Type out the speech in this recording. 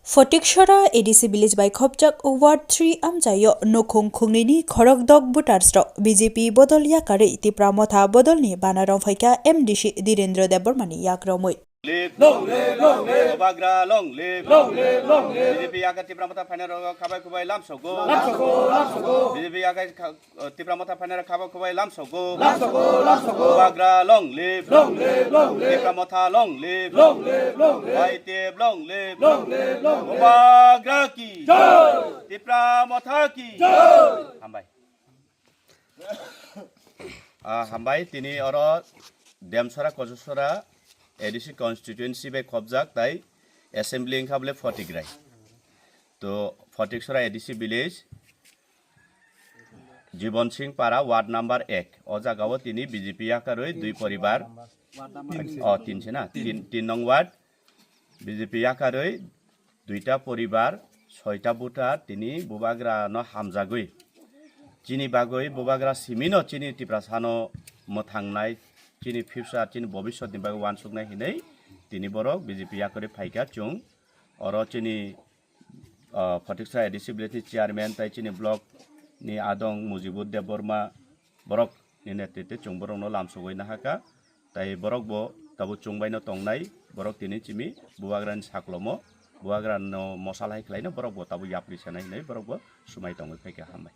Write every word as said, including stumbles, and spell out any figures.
Photiksora A D C village bai khopjak Ward three amchaio nukhung khungnini khorokdok voters rok B J P bodol yakarwi Tipra Motha bodolni banner rok phaikha M D C Dhirendra Debbarmani yakromwi. Live. Long live, long live. Bubagra long live. Long live, long live. B J P yakar Tipra Motha phaina rok khabai khubai lamsogo. Lamsogo, lamsogo. B J P yakar kha-, uh, Tipra Motha phaina rok khabai khubai lamsogo. Lamsogo, lamsogo. Bubagra long live. Long live, long live. Tipra Motha long live. Long live, long live. Y T F long live. Long live, long live. Bubagra ki. Jai. Tipra Motha ki. Jai. Hambai. Ah, hambai, tini oro Demsora Kososora A D C constituency bai khopjak tai assembly wngkha bole Photigrai. To Photiksora A D C village, Jibon Singh Para, ward number ek. O jagao tini B J P yakarwi dui poribar, o, tin se na, tin, tin nong ward. B J P yakarwi duita poribar, soita voter tini Bubagra no hamjagwi. Chini bagwi Bubagra simino chini Tiprasano mwthangnai, chini future, chini bobiswtni bagwi uansuknai hinwi tini borok B J P yakarwi phaikha chwng. Oro chini, ah, Photiksora A D C village ni chairman tai chini block ni adong Mujibur Debbarma borok ni netritwe chwng borokno lamsogwi nahakha. Tai borok bo tabuk chwng baino tongnai, borok tini chimi Bubagrani saklomo, Bubagrano mosal hai khlaino borok bo tabuk yapri sanai hinwi borok bo swmai tongwi phaikha. Hambai.